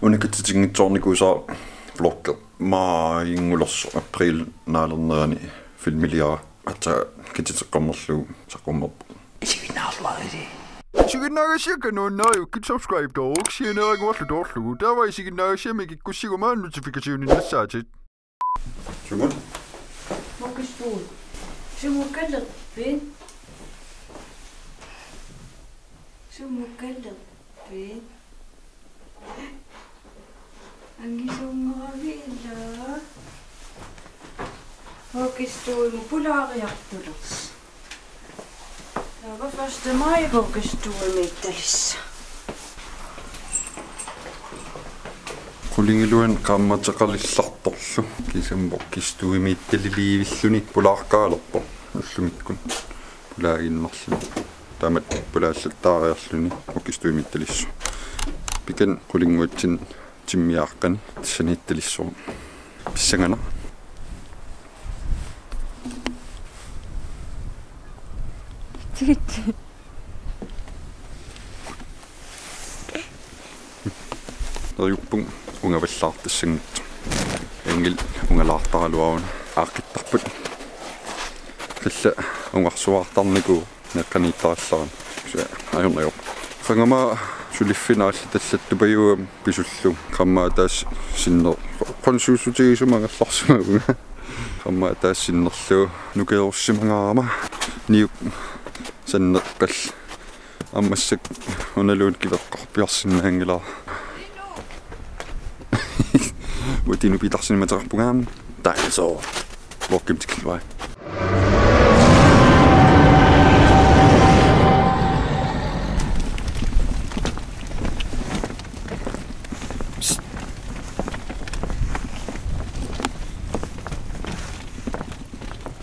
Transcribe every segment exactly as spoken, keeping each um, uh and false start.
Una katitinngitsiarnikuusara vloggi maajingulersoq, april naalernerani filmiliara. Aatsaat katiteqqammerlugu saqqummerpoq. Isiginnaagassiakka nuannariukkit subscribe-tooruk sianeeraguarlu toorlugu. Taava isiginnaagassiami kikkussiguma notification-innassaatit. Sumut? Vuggestue. Sumut kalerpit? Sumut kalerpit? Angisuunngoravit ila. Vuggestuemut pulaariartulersoq. Taava første maj vuggestuemiittalissaq. Qulingiluanik qaammateqalillartorlu kisianni vuggestuemiittaliliivilluni pulaaqqaalerpoq ullumikkut pulaaginnarluni. Taamatut pulaallattaariarluni vuggestuemiittalissaq. Pikan qulinguatsinni timmiaaqqani tassaniittalissooq. Pissanganaq. Tigit. Neriuppunga ungavallaartassanngitsoq. Angel ungalaartaraluaruna aaqqittarput. Qillat ungarsuartarnikuuvoq. Neqqaniittarallarami. Kisianni ajornagu. Qangami suliffinnut aallartallattupajuugami pisullugu. Qaammat ataaseq sinner-, qonsuussutigisumik angerlarsimavunga. Qaammat ataaseq sinnerlugu nukeerussimagaangama niuk sanneqqallugu. Aamma massakkut unaluunniit kiveqqarpiarsinnaanngilara. Uatinu pitarsinimmateqarpunga. Taava soorlu. Vloggimut tikilluarit. Psst.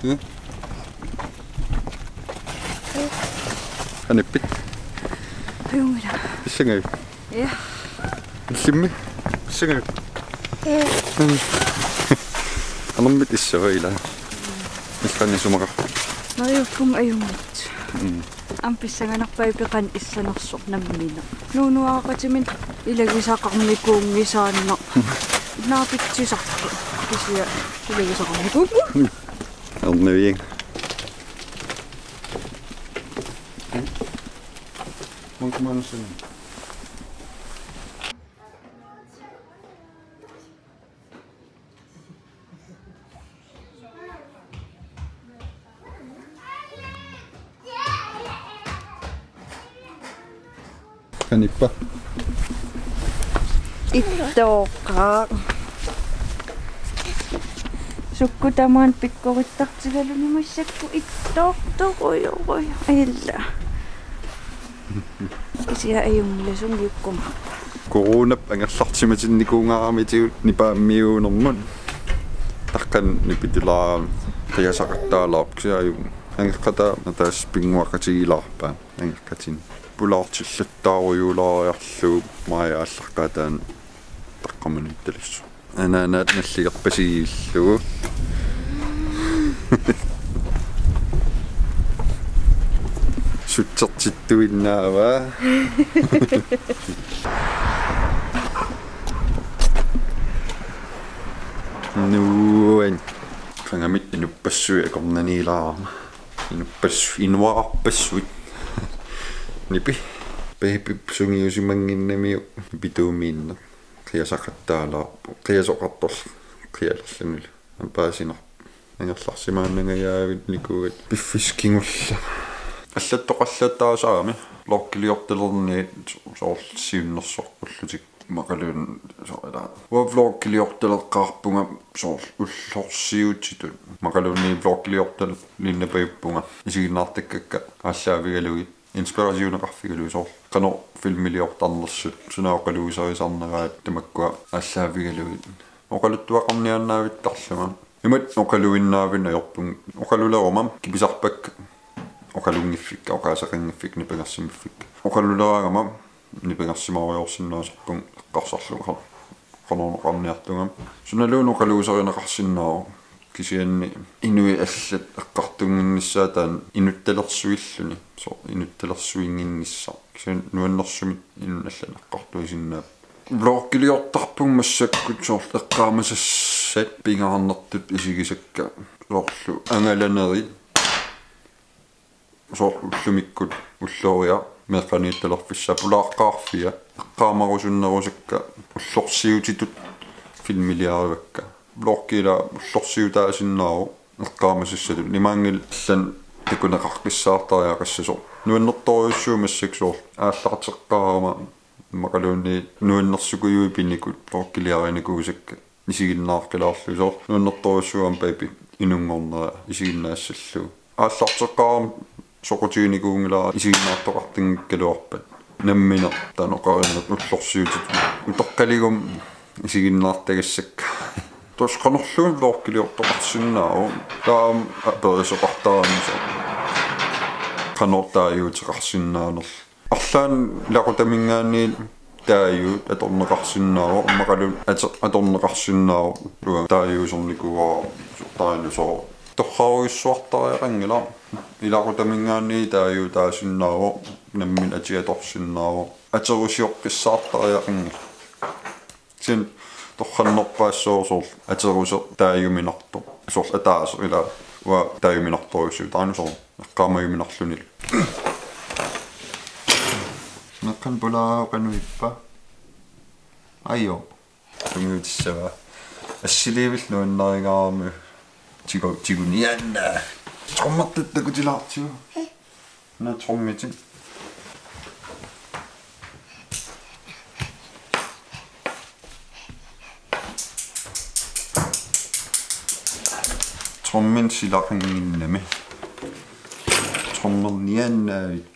Hmm? Qanippit? Ajunngilaq. Pissangavit? Ja. Illimmi? Pissangavit? Ja. Anermit issava ila? Ilqani isumaqarpit? Neriuppunga ajunngitsoq. Mm. Aamma pissanganarpaa peqani issanersoq nammineq. Nuunuaraqatiminnik ilagisaqarnikuunngisaannarpoq. Naapitsisarpoq. Kisianni ilagisaqarnikuunngisaannarpoq. Ernavian. Monkey Mountain. Qanippa? Ittooqqaaq. Sukkut tamaani pikkorittartigaluni massakkut ittoortorujorujoq. Ila. Kisianni ajunngilaq, sungiukkumaarpoq. Coronap angerlarsimatinnikuugaramitigut nipaammiuunermut. Taqqani nipitulaarami qiasaqattaalaarpoq, kisianni ajunngilaq. Angeqqataa ataaseq pinnguaqatigilaarpaa angeqqatini. Pulaartillattaarujuulaariarlugu maajip aallaqqaataani taqqamaniittalissooq. Anaanaat nalligerpasiillugu. Sutsertittuinnaavaa. Nuan. Qangamit inuppassuit akornanniilaarama. Inuppas-, inuarpassuit. Nipi. Baby sungiusimannginnamiuk nipituumiinneq. Qiasaqattaalaarpoq. Qiasoqartorlu qialerlunilu. Aamma paasinarpoq. Angerlarsimaannangajaavit nikuugatta piffissaq kingulleq. Allattoqallattaasarami. Vloggiliortalerniit soorlu siunnersorpullutik. Immaqaluunniit soorlu ilaa. Uanga vloggiliortaleqqaarpunga soorlu ullorsiutitut. Immaqaluunniit vloggiliortaliinnapajuppunga. Isiginnaartakkakka aallaavigalugit. Inspirationeqarfigalugit soorlu qanoq filmiliortarnersut, suna oqaluuserisarneraat tamakkua aallaavigalugit. Oqaluttuaqarniaannaavittarlunga. Imatut oqaluinnaavinnut ajorpunga. Oqaluleruma kipisarpakka oqalunngiffikka, oqaaseqanngiffikka, nipangersimaffikka. Oqaluleraangama nipangersimarujoorsinnaasarpunga eqqarsarlunga qanoq-, qanornoqarniartugami. Sunaluunniit oqaluuserineqarsinnaavoq. Kisianni inuit allat eqqartunnginnissaat taanna inuttalersuilluni. Soorlu inuttalersuinnginnissaq. Kisianni nuannersumik inunnut allanut eqqartuisinnaapput. Vloggiliortarpunga massakkut soorlu eqqaamasassat pingaarnertut isigisakka, soorlu angalanerit, soorlu ullumikkut ulloriaq meeqqaniittalerfissaa pulaaqqaarfia, eqqaamarusunnerusakka ullorsiutitut filmiliarivakka. Vloggi ila ullorsiutaasinnaavoq eqqaamasassatut, imaanngilaq allanut takuneqaqqissaartariaqassasoq. Nuannertorujussuuvoq massakkut soorlu aallarteqqaarama immaqaluunniit nuannersukujuit pinikut vloggiliarinikuusakka isiginnaaqqilaarlugu, soorlu nuannertorujussuuvoq aamma Baby inunngornera isiginnaassallugu. Aallarteqqaarama soqutiginikuunngilara isiginnaartoqartinngikkaluarpat. Nammineq taanna oqarineq ullorsiutitut utoqqaligummi isiginnaartagassakka. Tassa qanorluunniit vloggiliortoqarsinnaavoq. Taava aamma aperisoqartarami soorlu qanoq taaguuteqarsinnaanerlugu. Arlaanni ilaqutaminngaanniit taaguut atorneqarsinnaavoq, immaqaluunniit ateq atorneqarsinnaavoq, uanga taaguusernikuuara soorlu taanna soorlu. Torrarujussuartariaqanngilaq, ilaqutaminngaanniit taaguutaasinnaavoq, nammineq ateq atorsinnaavoq, aterusioqqissaartariaqanngilaq. Kisianni torrannerpaassooq soorlu aterusoq taaguminartoq. Soorlu ataaseq ila uanga taaguminartorujussuuvoq taanna soorlu eqqaamajuminarlunilu. Meeqqat pulaavoq, qanoq ippa? Ajo. Tungiutissavaa. Assiliivik nuannarigaarami. Tigu, tigunianna. Trommertut takutilaartigu. Nå, trommitit. Tromminik silaqannginnami. Trommerniannaavit.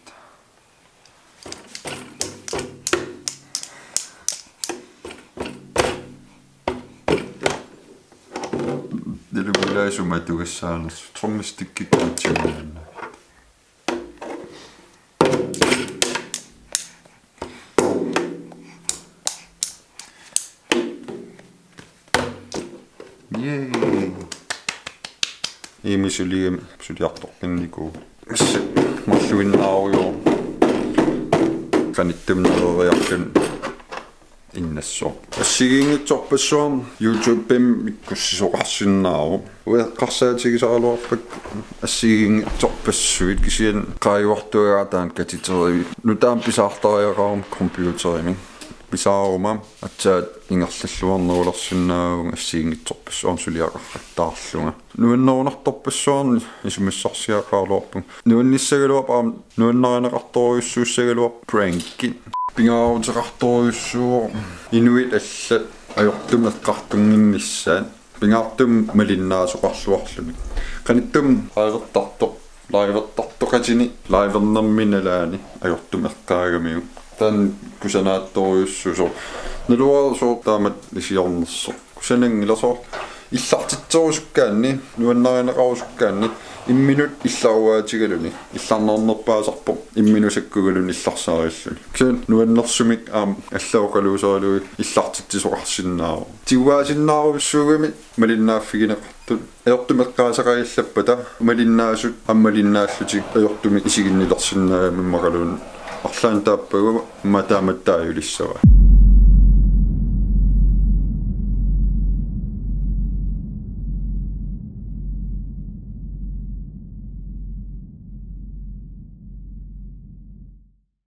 Nalunngilaq sumut atugassaanersoq. Trommestikkit kuutsiunaanna. Yay. Iimi suliami suliartoqqinnikuuvoq. Massakkut marluinnaarujoorpoq. Qanittuminneriarluni innassooq. Assigiinngitsorpassuarnik YouTube-imi ikkussisoqarsinnaavoq. Uanga eqqarsaatigisaraluarpakka assigiinngitsorpassuit, kisianni qaajuartuagaa taanna katiterivi. Nutaamik pisaartariaqaruma computerimi. Pisaaruma aatsaat ingerlalluarnerulersinnaavunga assigiinngitsorpassuarnik suliaqarfittaarlunga. Nuannerunartorpassuarnik isumassarsiaqaraluarpunga. Nuannissagaluarpoq aamma nuannarineqartorujussuussagaluarpoq prankit. Pingaaruteqartorujussuuvoq inuit allat ajortumik eqqartunnginnissaat. Pingaartumik malinnaasoqarluarluni. Qanittumi livertartoq, livertartoqatini livernermi nalaani ajortumik eqqaagamiuk. Taanna kusanaattorujussuusoq. Naluara sooq taamatut iliornersoq. Kusananngilaq, soorlu illartitserusukkaanni, nuannarineqarusukkaanni, imminut illaruaatigaluni illarnarnerpaasarpoq, imminut sakkugaluni illarsarilluni. Kisianni nuannersumik aamma allat oqaluuserilugu illartitsisoqarsinnaavoq. Tiguaasinnaarujussuugami malinnaaffigineqartut. Ajortumik eqqaasaqagillappata malinnaasut aamma malinnaallutik ajortumik isiginnilersinnaagami immaqaluunniit arlaannik taappagu aamma taamatut taajulissavaa.